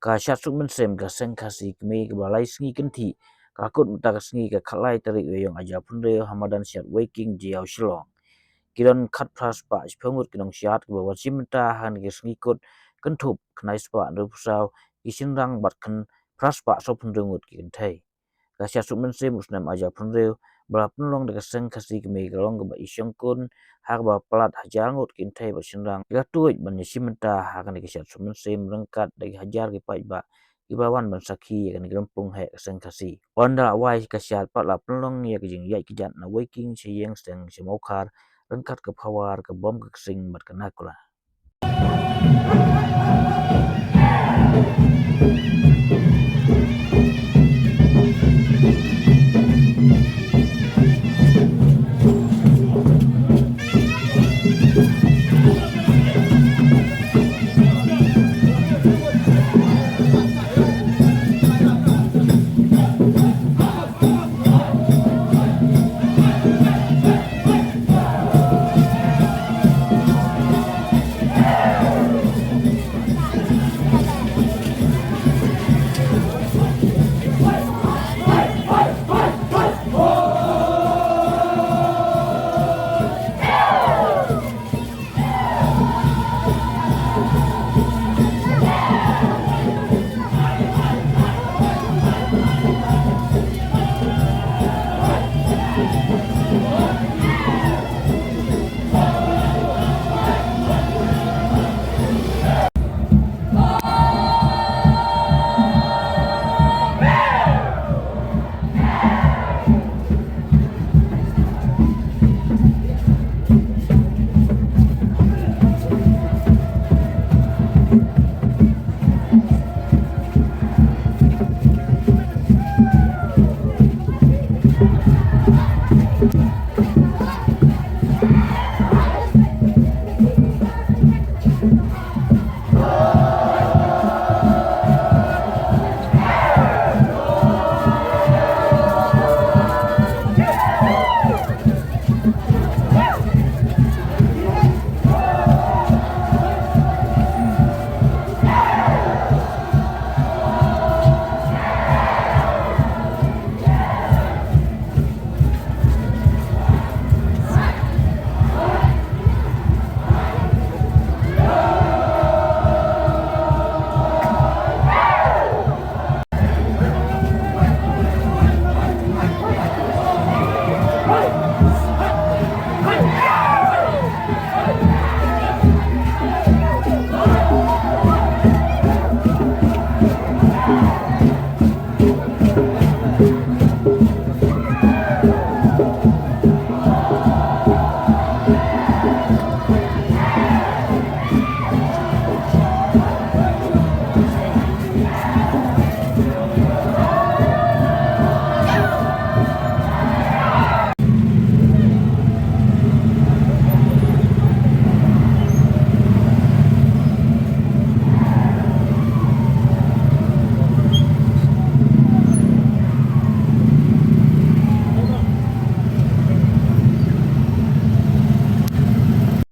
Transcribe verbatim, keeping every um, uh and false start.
Ka Shad Suk Mynsiem ka Seng Khasi Kmie kaba lai sngi kynthih ka kut mynta ka sngi ka khatlai tarik u Ïaïong arhajar phew hynriew ha madan Shad Weiking Jaiaw Shillong. Ki don khatphra spah shiphew ngut ki nongshad kiba wan shim bynta ha kane ka sngi kut, kynthup khyndai spah hynriewphew saw ki shynrang bad khyndai phra spah sawphew hynriew ngut ki kynthei. Ka Shad Suk Mynsiem u snem arhajar phew hynriew ba la pynlong da ka Seng Khasi Kmie ka long kaba i shongkun ha kaba palat hajar ngut ki kynthei bad shynrang ki la tuid ban ïa shim bynta ha kane ka Shad Suk Mynsiem ryngkat da ki hajar ki paidbah kiba wan ban sakhi ïa kane ka lympung heh ka Seng Khasi. Ynda la wai ka shad pat la pynlong ïa ka jingïaid kjat na Weiking sha ïing seng sha Mawkhar ryngkat ka phawar, ka bom, ka ksing bad ka nakola.